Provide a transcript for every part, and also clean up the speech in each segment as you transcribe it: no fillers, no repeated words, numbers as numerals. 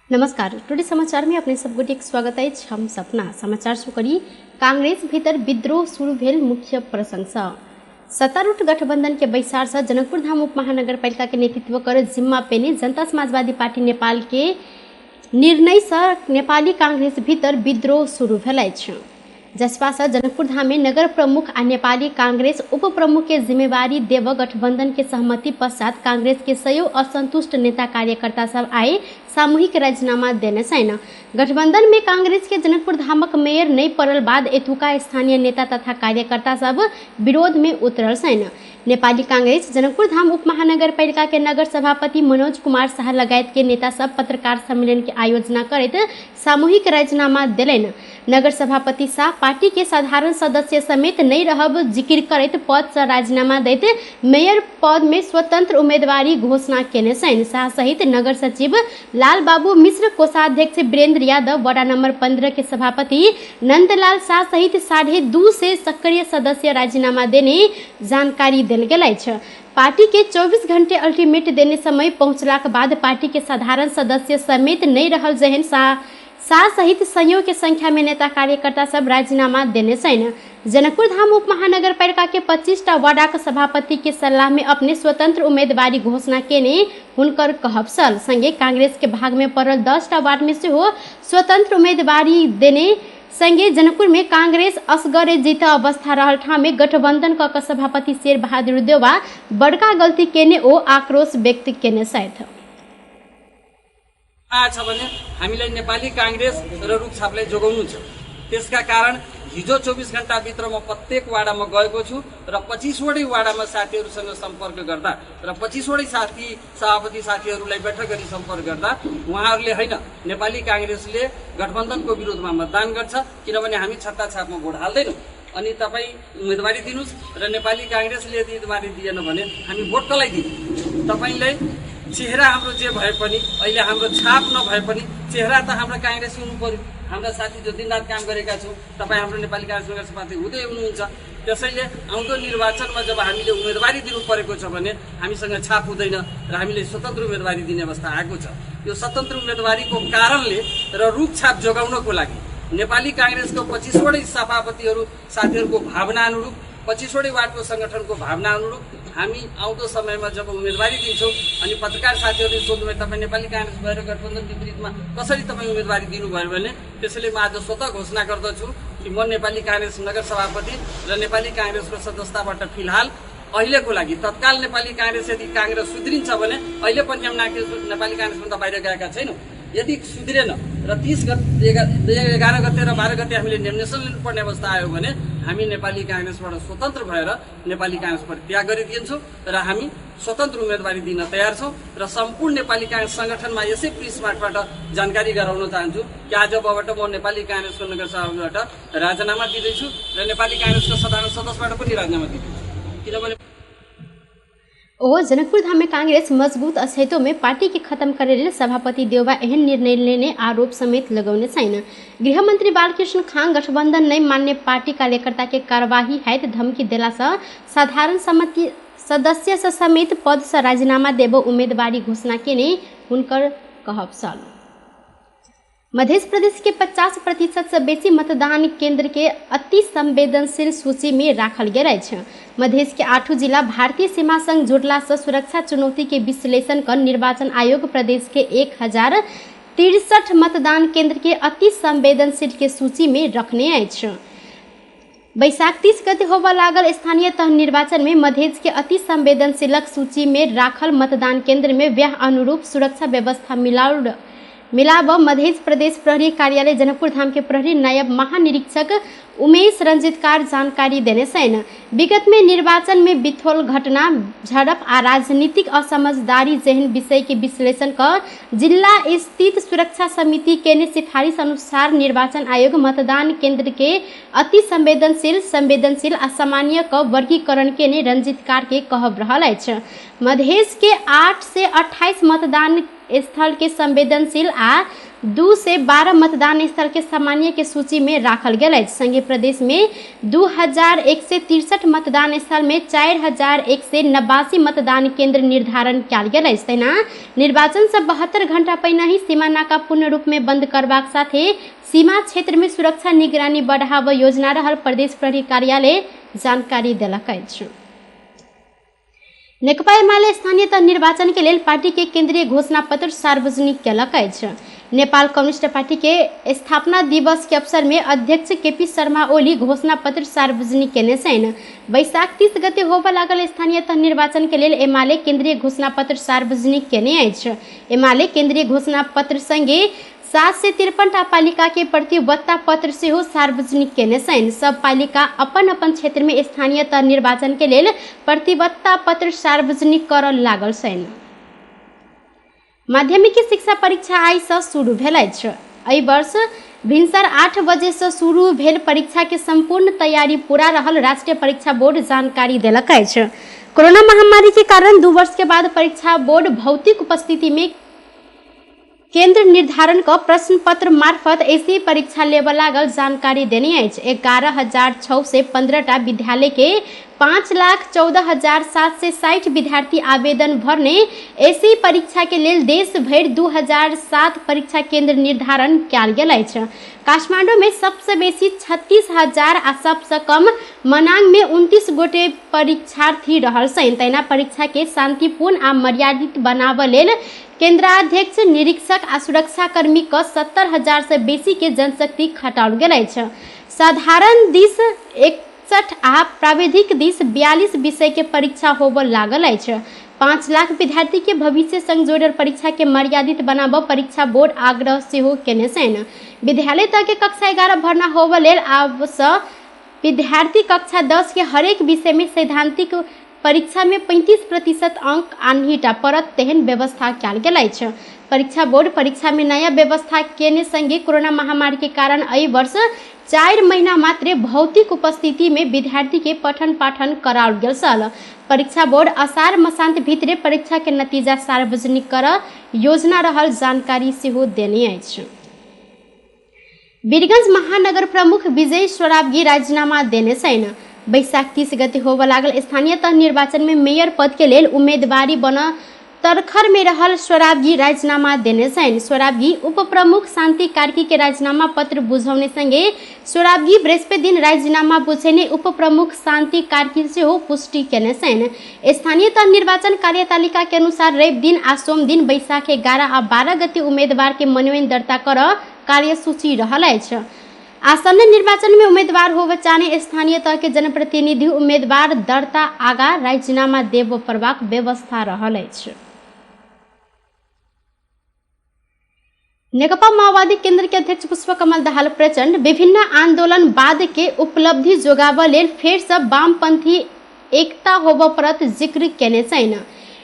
नमस्कार, टुडे समाचार में अपने सब गोटे के स्वागत अछि। हम सपना समाचार शुरू करी। कांग्रेस भीतर विद्रोह शुरू भेल मुख्य प्रसंग। सत्तारूढ़ गठबंधन के बैसार से जनकपुर धाम उप महानगरपालिका के नेतृत्व कर जिम्मा पेने जनता समाजवादी पार्टी नेपाल के निर्णय से नेपाली कांग्रेस भीतर विद्रोह शुरू भेल अछि। जसपा से जनकपुर धाम में नगर प्रमुख आ नेपाली कांग्रेस उप प्रमुख के जिम्मेवारी देव गठबंधन के सहमति पश्चात कांग्रेस के सयौं असंतुष्ट नेता कार्यकर्ता सब आए सामूहिक राजीनामा देने छनि। गठबंधन में कांग्रेस के जनकपुर धामक मेयर नहीं पड़ल बाद एतुका स्थानीय नेता तथा कार्यकर्ता सब विरोध में उतरल छनि। नेपाली कांग्रेस जनकपुर धाम उप महानगरपालिका के नगर सभापति मनोज कुमार शाह लगायत के नेता सब पत्रकार सम्मेलन के आयोजना करैत सामूहिक राजीनामा देलनि। नगर सभापति शाह पार्टी के साधारण सदस्य समेत नहीं रहब जिक्र करैत पद से राजीनामा दैत मेयर पद में स्वतंत्र उम्मीदवारी घोषणा केने छनि। शाह सहित नगर सचिव लाल बाबू मिश्र, कोषाध्यक्ष वीरेंद्र यादव, वार्ड नंबर 15 के सभापति नंदलाल शाह सहित 250 सक्रिय सदस्य राजीनामा देने जानकारी देल गेल अछि। पार्टी के 24 घंटे अल्टीमेट देने समय पहुंचलाक बाद पार्टी के साधारण सदस्य समेत नहीं रहल जहन शाह सहित सयौं के संख्या में नेता कार्यकर्ता सब राजीनामा देने छनि। जनकपुर धाम उप महानगरपालिका के 25टा वार्डाक सभापति के सल्लाह में अपने स्वतंत्र उम्मीदवारी घोषणा केने हुनकर कहब छल। संगे कांग्रेस के भाग में पड़ल 10टा वार्ड में सेहो स्वतंत्र उम्मीदवारी देने संगे जनकपुर में कांग्रेस असगरे जीत अवस्था रहल ठाम में गठबंधन क सभापति शेर बहादुर देउवा बड़का गलती केने ओ आक्रोश व्यक्त केने छथि। छ भने हामीलाई नेपाली कांग्रेस र रुखछापलाई जोगाउनु छ। त्यसका कारण हिजो 24 घण्टाभित्र म प्रत्येक वाडामा गएको छु र 25वटै वाडामा साथीहरूसँग सम्पर्क गर्दा र 25वटै साथी सभापति साथीहरूलाई बैठक गरी सम्पर्क गर्दा उहाँहरूले होइन, नेपाली कांग्रेसले गठबन्धनको विरोधमा मतदान गर्छ, किनभने हामी छत्ता छापमा भोट हाल्दैनौँ, अनि तपाईँ उम्मेदवारी दिनुहोस् र नेपाली कांग्रेसले यदि उम्मेदवारी दिएन भने हामी भोट कसलाई दिने? तपाईँलाई चेहरा हाम्रो जे भए पनि, अहिले हाम्रो छाप नभए पनि चेहरा त हाम्रो कांग्रेस हुनु पर्यो। हाम्रा साथी जो दिनरात काम गरेका छौँ, तपाईँ हाम्रो नेपाली कांग्रेस नगर सभापति हुँदै हुनुहुन्छ। त्यसैले आउँदो निर्वाचनमा जब हामीले उम्मेदवारी दिनु परेको छ भने हामीसँग छाप हुँदैन र हामीले स्वतन्त्र उम्मेदवारी दिने अवस्था आएको छ। यो स्वतन्त्र उम्मेदवारीको कारणले र रुख छाप जोगाउनको लागि नेपाली कांग्रेसको 25वटै सभापतिहरू साथीहरूको भावना अनुरूप, 25वटै वार्डको संगठनको भावना अनुरूप हामी आउँदो समयमा जब उम्मेदवारी दिन्छौँ अनि पत्रकार साथीहरूले सोध्नुभयो तपाईँ नेपाली कांग्रेस भएर गठबन्धन विपरीतमा कसरी तपाईँ उम्मेदवारी दिनुभयो भने, त्यसैले म आज स्वतः घोषणा गर्दछु कि म नेपाली कांग्रेस नगर सभापति र नेपाली कांग्रेसको सदस्यताबाट फिलहाल अहिलेको लागि तत्काल नेपाली कांग्रेस यदि कांग्रेस सुध्रिन्छ भने, अहिले पनि हामी नेपाली कांग्रेसभन्दा बाहिर गएका छैनौँ, यदि सुध्रेन र 30 गते, 11 गते र 12 गते हामीले नोमिनेसन लिनुपर्ने अवस्था आयो भने हामी नेपाली कांग्रेसबाट स्वतन्त्र भएर नेपाली कांग्रेस परित्याग गरिदिन्छौँ र हामी स्वतन्त्र उम्मेदवारी दिन तयार छौँ। र सम्पूर्ण नेपाली कांग्रेस संगठनमा यसै प्रेस मार्फतबाट जानकारी गराउन चाहन्छु कि आजबाट म नेपाली कांग्रेसको नगर सभाबाट राजीनामा दिँदैछु र नेपाली कांग्रेसको साधारण सदस्यबाट पनि राजीनामा दिँदैछु, किनभने ओ जनकपुर धाम में कांग्रेस मजबूत अछैतो में पार्टी के खत्म करे लेल सभापति देउवा एहन निर्णय लेने आरोप समेत लगौने छनि। गृहमंत्री बालकृष्ण खान गठबंधन नहीं मान्य पार्टी कार्यकर्ता के कार्यवाही हैत धमकी देला से साधारण समिति सदस्य से समेत पद से राजीनामा देबो उम्मीदवारी घोषणा केने हुनकर कहब छल। मध्य प्रदेश के 50% से बेसी मतदान केंद्र के अति संवेदनशील सूची में राखल गेल अछि। मधेश के 8 जिला भारतीय सीमा संग जुड़ला से सुरक्षा चुनौती के विश्लेषण कर निर्वाचन आयोग प्रदेश के 1063 मतदान केंद्र के अति संवेदनशील के सूची में रखने अछि। बैशाख 30 गते होबय लागल स्थानीय तह निर्वाचन में मधेश के अति संवेदनशीलक सूची में राखल मतदान केंद्र में व्याह अनुरूप सुरक्षा व्यवस्था मिलाब मध्य प्रदेश प्रहरी कार्यालय जनकपुर धाम के प्रहरी नायब महानिरीक्षक उमेश रंजितकार जानकारी देने छनि। विगत में निर्वाचन में बिथोल घटना, झड़प आ राजनीतिक असमझदारी जेहन विषय के विश्लेषण कर जिला स्थित सुरक्षा समिति के सिफारिश अनुसार निर्वाचन आयोग मतदान केंद्र के अति संवेदनशील, संवेदनशील आ सामान्य क वर्गीकरण के रंजितकार के कहब रहल अछि। मधेश के 8 से 28 मतदान स्थल के संवेदनशील आ 212 मतदान स्थल के सामान्य के सूची में राखल गेल अछि। संगे प्रदेश में 2163 मतदान स्थल में 4189 मतदान केंद्र निर्धारण कयल गेल अछि। तहिना निर्वाचन से 72 घंटा पहिने ही सीमा नाका पूर्ण रूप में बंद करबाक साथे सीमा क्षेत्र में सुरक्षा निगरानी बढ़ाबऽ योजना रहल प्रदेश प्रहरी कार्यालय जानकारी देलक अछि। नेकपा एमाले स्थानीय तह निर्वाचन के लेल पार्टी के केंद्रीय घोषणा पत्र सार्वजनिक केलक अछि। नेपाल कम्युनिस्ट पार्टी के स्थापना दिवस के अवसर में अध्यक्ष केपी शर्मा ओली घोषणा पत्र सार्वजनिक केने छनि। वैशाख 30 गते होबऽ लागल स्थानीय तह निर्वाचन के लेल एमाले केंद्रीय घोषणा पत्र सार्वजनिक केने अछि। एमाले केंद्रीय घोषणा पत्र संगे 753 टा पालिका के प्रतिबद्धता पत्र सेहो सार्वजनिक केने छनि। सब पालिका अपन अपन क्षेत्र में स्थानीय तह निर्वाचन के लेल प्रतिबद्धता पत्र सार्वजनिक करऽ लागल छनि। माध्यमिक शिक्षा परीक्षा आइ से शुरू भेल अछि। एहि वर्ष भिनसर 8 बजे से शुरू भेल परीक्षा के संपूर्ण तैयारी पूरा रहल राष्ट्रीय परीक्षा बोर्ड जानकारी देलक अछि। कोरोना महामारी के कारण 2 वर्ष के बाद परीक्षा बोर्ड भौतिक उपस्थिति में केंद्र निर्धारण क प्रश्न पत्र मार्फत ऐसी परीक्षा लेबऽ लागल जानकारी देने अछि। 11,615 टा विद्यालय के 5,14,760 विद्यार्थी आवेदन भरने ऐसी परीक्षा के लेल देश भरि 2007 परीक्षा केंद्र निर्धारण कयल गेल अछि। काठमांडू में सबसे बेसी 36,000 आ सबसे कम मनांग में 29 गोटे परीक्षार्थी रहल छनि। तहिना परीक्षा के शांतिपूर्ण आ मर्यादित बनाबऽ लेल केंद्राध्यक्ष, निरीक्षक आ सुरक्षाकर्मी क 70,000 से बेसी के जनशक्ति खटाओल गेल अछि। साधारण दिस 61 आ प्राविधिक दिस 42 विषय के परीक्षा होबऽ लागल अछि। 5 लाख विद्यार्थी के भविष्य संग जोड़ल परीक्षा के मर्यादित बनाबऽ परीक्षा बोर्ड आग्रह सेहो केने छनि। विद्यालय तह के कक्षा 11 भर्ना होबऽ लेल आब सँ विद्यार्थी कक्षा 10 के हरेक विषय में सैद्धांतिक परीक्षा में 35% अंक आनहिटा पड़त तेहन व्यवस्था कयल गेल अछि। परीक्षा बोर्ड परीक्षा में नया व्यवस्था केने संगे कोरोना महामारी के कारण एहि वर्ष 4 महीना मात्रे भौतिक उपस्थिति में विद्यार्थी के पठन पाठन कराओल गेल छल। परीक्षा बोर्ड असार मसांत भीतरे परीक्षा के नतीजा सार्वजनिक कर योजना रहल जानकारी सेहो देने अछि। वीरगंज महानगर प्रमुख विजय सरावगी राजीनामा देने छनि। वैशाख 30 गते होबऽ लागल स्थानीय तह निर्वाचन में मेयर पद के लेल उम्मीदवारी बन तरखर में रहल सरावगी राजीनामा देने छनि। सरावगी उप प्रमुख शांति कार्की के राजीनामा पत्र बुझौने संगे सरावगी बृहस्पति दिन राजीनामा बुझेने उप प्रमुख शांति कार्की सेहो पुष्टि केने छनि। स्थानीय तह निर्वाचन कार्यतालिका के अनुसार रवि दिन आ सोम दिन वैशाख 11 आ 12 गते उम्मीदवार के मनोनयन दर्ता कर कार्यसूची रहल अछि। आसन्न निर्वाचन में उम्मीदवार होबऽ चाहने स्थानीय तह के जनप्रतिनिधि उम्मीदवार दर्ता आगा राजीनामा देबऽ पड़बाक व्यवस्था रहल अछि। नेकपा माओवादी केंद्र के अध्यक्ष पुष्पकमल दाहाल प्रचंड विभिन्न आंदोलन बाद के उपलब्धि जोगाबऽ लेल फेर से वामपंथी एकता होबऽ पड़त जिक्र केने छनि।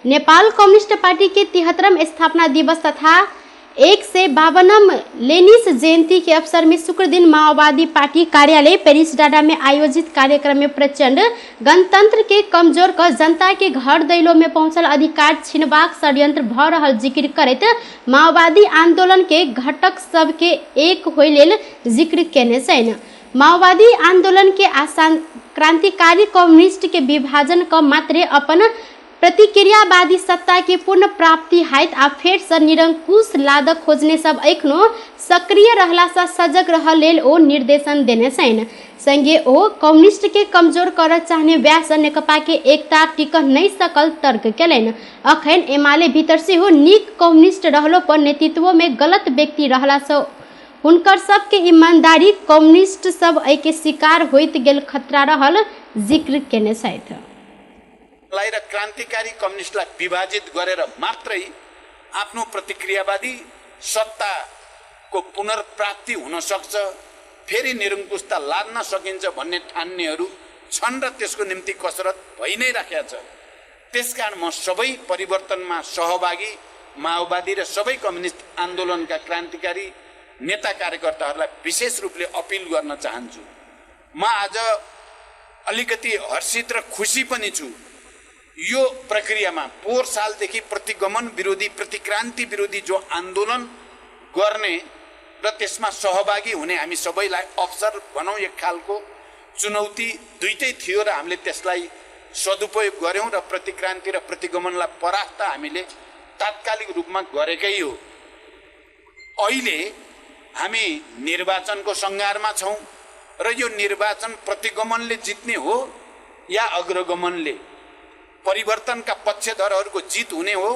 नेपाल कम्युनिस्ट पार्टी के 73म स्थापना दिवस तथा 152म लेनिस जयंती के अवसर में शुक्र दिन माओवादी पार्टी कार्यालय पेरिस डाडा में आयोजित कार्यक्रम में प्रचंड गणतंत्र के कमजोर क जनता के घर दैलो में पहुंचल अधिकार छिनबाक षड्यंत्र भ रहल जिक्र करैत माओवादी आंदोलन के घटक सबके एक होय लेल जिक्र केने छनि। माओवादी आंदोलन के आसान क्रांतिकारी कम्युनिस्ट के विभाजन क मात्रे अपन प्रतिक्रियावादी सत्ता के पूर्ण प्राप्ति हैत आ फेर से निरंकुश लादक खोजने सब एखनो सक्रिय रहला से सजग रह लेल ओ निर्देशन देने छनि। संगे ओ कम्युनिस्ट के कमजोर करऽ चाहने वएह से नेकपा के एकता टिक नहि सकल तर्क केलनि। अखन एमाले भीतर सेहो नीक कम्युनिस्ट रहलो पर नेतृत्व में गलत व्यक्ति रहला से हुनकर सबके ईमानदारी कम्युनिस्ट सब एहि के शिकार होइत गेल खतरा रहल जिक्र केने छथि। लाई र क्रान्तिकारी कम्युनिस्टलाई विभाजित गरेर मात्रै आफ्नो प्रतिक्रियावादी सत्ताको पुनर्प्राप्ति हुन सक्छ, फेरि निरङ्कुशता लाद्न सकिन्छ भन्ने ठान्नेहरू छन् र त्यसको निम्ति कसरत भइ नै राखेको छ। त्यसकारण म सबै परिवर्तनमा सहभागी माओवादी र सबै कम्युनिस्ट आन्दोलनका क्रान्तिकारी नेता कार्यकर्ताहरूलाई विशेष रूपले अपिल गर्न चाहन्छु। म आज अलिकति हर्षित र खुसी पनि छु। यो प्रक्रियामा पोहोर सालदेखि प्रतिगमन विरोधी, प्रतिक्रान्ति विरोधी जो आन्दोलन गर्ने र त्यसमा सहभागी हुने हामी सबैलाई अवसर भनौँ एक खालको चुनौती दुईटै थियो र हामीले त्यसलाई सदुपयोग गऱ्यौँ र प्रतिक्रान्ति र प्रतिगमनलाई परास्त हामीले तात्कालिक रूपमा गरेकै हो। अहिले हामी निर्वाचनको सङ्घारमा छौँ र यो निर्वाचन प्रतिगमनले जित्ने हो या अग्रगमनले, परिवर्तनका पक्षधरहरूको जित हुने हो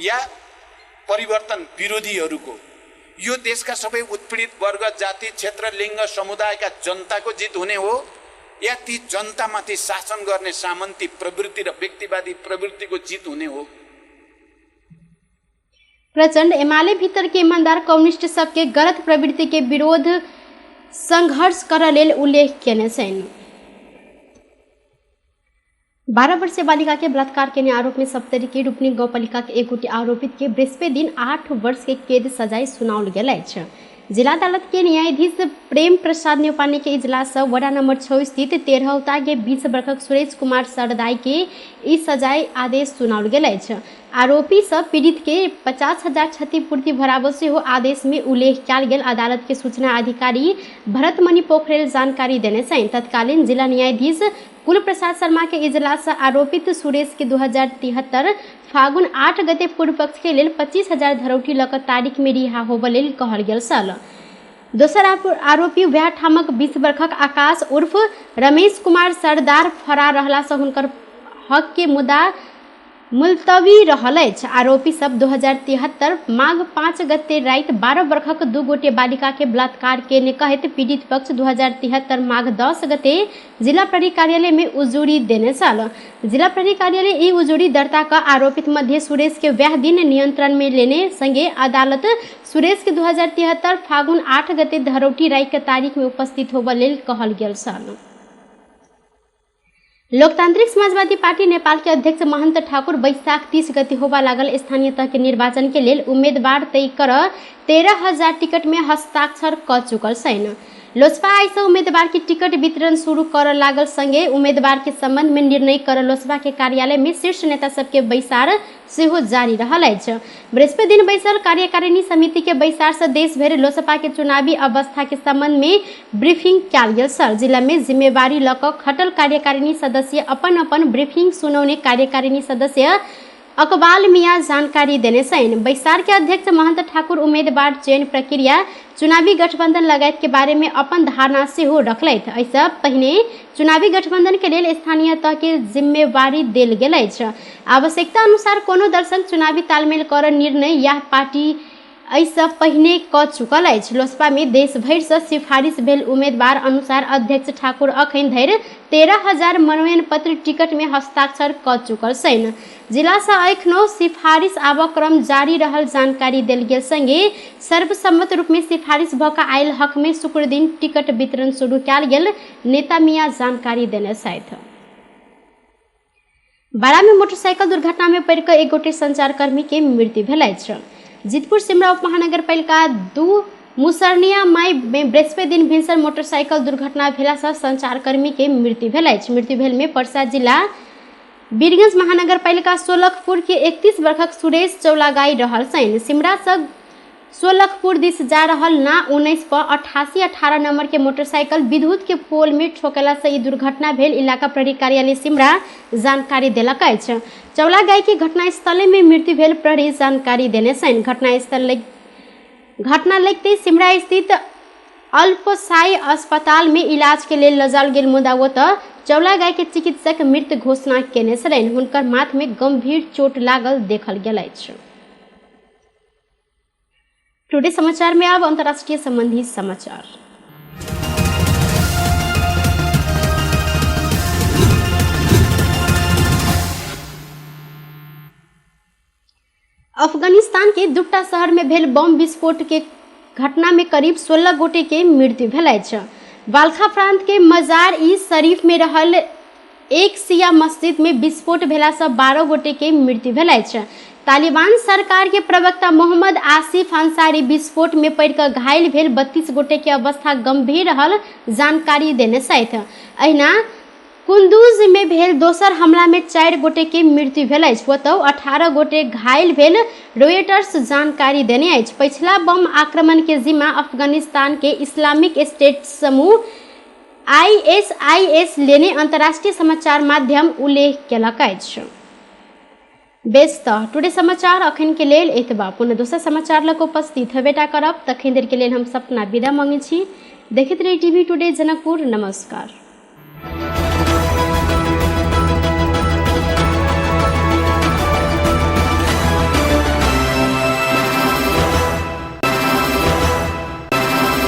या परिवर्तन विरोधीहरूको, यो देशका सबै उत्पीडित वर्ग, जाति, क्षेत्र, लिङ्ग, समुदायका जनताको जित हुने हो या ती जनतामाथि शासन गर्ने सामन्ती प्रवृत्ति र व्यक्तिवादी प्रवृत्तिको जित हुने हो। प्रचण्ड एमाले भीतर के ईमानदार कम्युनिस्ट सबके गलत प्रवृत्ति के विरोध संघर्ष कर लेल उल्लेख केने छनि। 12 वर्षीय बालिका के बलात्कार के आरोप में सप्तरी के रूपनी गौपालिका के एक गोटे आरोपित के बृहस्पति दिन 8 वर्ष के कैद सजाय सुनाओल गेल अछि। जिला अदालत के न्यायाधीश प्रेम प्रसाद न्यौपाने के इजलास वडा नंबर 6 स्थित 13 के 20 वर्षक सुरेश कुमार सरदाई के ई सजाय आदेश सुनाओल गेल अछि। आरोपी सब पीड़ित के 50,000 क्षतिपूर्ति भराबो सेहो आदेश में उल्लेख कयल गेल अदालत के सूचना अधिकारी भरतमणि पोखरेल जानकारी देने छनि। तत्कालीन जिला न्यायाधीश कुल प्रसाद शर्मा के इजलास आरोपित सुरेश के 2073 फागुन 8 गते पूर्व पक्ष के लेल 25,000 धरौटी लऽ कऽ तारीख में रिहा होबऽ लेल कहल गेल छल। दोसर आरोपी वएह ठामक 20 वर्षक आकाश उर्फ रमेश कुमार सरदार फरार रहला से हुनकर हक के मुद्दा मुलतवी रहल अछि। आरोपी सब 2073 माघ 5 गते राति 12 वर्षक 2 गोटे बालिका के बलात्कार केने कहैत पीड़ित पक्ष 2073 माघ 10 गते जिला प्रहरी कार्यालय में उजूरी देने छल। जिला प्रहरी कार्यालय ई उजूरी दर्ता क आरोपित मध्य सुरेश के वएह दिन नियंत्रण में लेने संगे अदालत सुरेश के 2073 फागुन 8 गते धरौटी राति के तारीख में उपस्थित होबऽ लेल कहल गेल छल। लोकतांत्रिक समाजवादी पार्टी नेपाल के अध्यक्ष महंत ठाकुर बैसाख 30 गते होबा लागल स्थानीय तह के निर्वाचन के लेल उम्मीदवार तय कर 13,000 टिकट में हस्ताक्षर क चुकल छनि। लोजपा आइ से उम्मीदवार के टिकट वितरण शुरू कर लागल संगे उम्मीदवार के संबंध में निर्णय कर लोजपा के कार्यालय में शीर्ष नेता सबके बैसार सेहो जारी रहल अछि। बृहस्पति दिन बैसल कार्यकारिणी समिति के बैसार से देश भरि लोजपा के चुनावी अवस्था के संबंध में ब्रीफिंग कयल गेल छल। जिला में जिम्मेवारी लऽ कऽ खटल कार्यकारिणी सदस्य अपन अपन ब्रीफिंग सुनौने कार्यकारिणी सदस्य अकबाल मियाँ जानकारी देने छनि। बैसार के अध्यक्ष महंत ठाकुर उम्मीदवार चयन प्रक्रिया, चुनावी गठबंधन लगायत के बारे में अपन धारणा सेहो रखलथि। एहिसँ पहिने चुनावी गठबंधन के लेल स्थानीय तह के जिम्मेवारी देल गेल अछि। आवश्यकता अनुसार कोनो दल संग चुनावी तालमेल कर निर्णय यह पार्टी एहिसँ पहिने क चुकल अछि। लोजपा में देश भरि सँ सिफारिश भेल उम्मीदवार अनुसार अध्यक्ष ठाकुर अखन धरि 13,000 मनोनयन पत्र टिकट में हस्ताक्षर क चुकल छनि। जिला सँ एखनो सिफारिश आबऽ क्रम जारी रहल जानकारी देल गेल संगे सर्वसम्मत रूप में सिफारिश भऽ कऽ आयल हक में शुक्र दिन टिकट वितरण शुरू कयल गेल नेता मियाँ जानकारी देने छथि। बारा में मोटरसाइकिल दुर्घटना में पड़ि कऽ एक गोटे संचारकर्मी के मृत्यु भेल अछि। जितपुर सिमरा उप महानगरपालिका 2 मुसरनिया माई में बृहस्पति दिन भिनसर मोटरसाइकिल दुर्घटना भेला सँ संचारकर्मी के मृत्यु भेल अछि। मृत्यु भेल में परसा जिला वीरगंज महानगरपालिका सोलखपुर के 31 वर्षक सुरेश चौलागाई रहल छनि। सिमरा सँ सोलखपुर दिस जा रहल ना 19 पर 88-18 नंबर के मोटरसाइकिल विद्युत के पोल में ठोकला से ई दुर्घटना भेल इलाका प्रहरी कार्यालय सिमरा जानकारी देलक अछि। चौलागाई के घटनास्थले में मृत्यु भेल प्रहरी जानकारी देने छनि। घटना लगते सिमरा स्थित अल्पसाई अस्पताल में इलाज के लेल लजाओल गेल मुदा ओतऽ चौलागाई के चिकित्सक मृत घोषणा केने छलनि। हुनकर माथ में गंभीर चोट लागल देखल गेल अछि। टुडे समाचार में अब अंतर्राष्ट्रीय संबंधी समाचार। अफगानिस्तान के दूटा शहर में भेल बम विस्फोट के घटना में करीब 16 गोटे के मृत्यु भेल अछि। बालखा प्रांत के मजार ई शरीफ में रहल एक शिया मस्जिद में विस्फोट भेला से 12 गोटे के मृत्यु भेल अछि। तालिबान सरकार के प्रवक्ता मोहम्मद आसिफ अंसारी विस्फोट में पड़ि कऽ घायल भेल 32 गोटे के अवस्था गंभीर रहल जानकारी देने छथि। अहिना कुंदुज में भेल दोसर हमला में 4 गोटे के मृत्यु भेल अछि। ओतौ 18 गोटे घायल भेल रॉयटर्स जानकारी देने अछि। पछिला बम आक्रमण के जिम्मा अफगानिस्तान के इस्लामिक स्टेट समूह आईएसआईएस लेने अंतर्राष्ट्रीय समाचार माध्यम उल्लेख केलक अछि। बेस तऽ टुडे समाचार अखन के लेल एतबा। पुनः दोसर समाचार लग उपस्थित हेबेटा करब। तखन देर के लेल हम सपना विदा मांगे छी। देखैत रही टीवी टुडे जनकपुर। नमस्कार।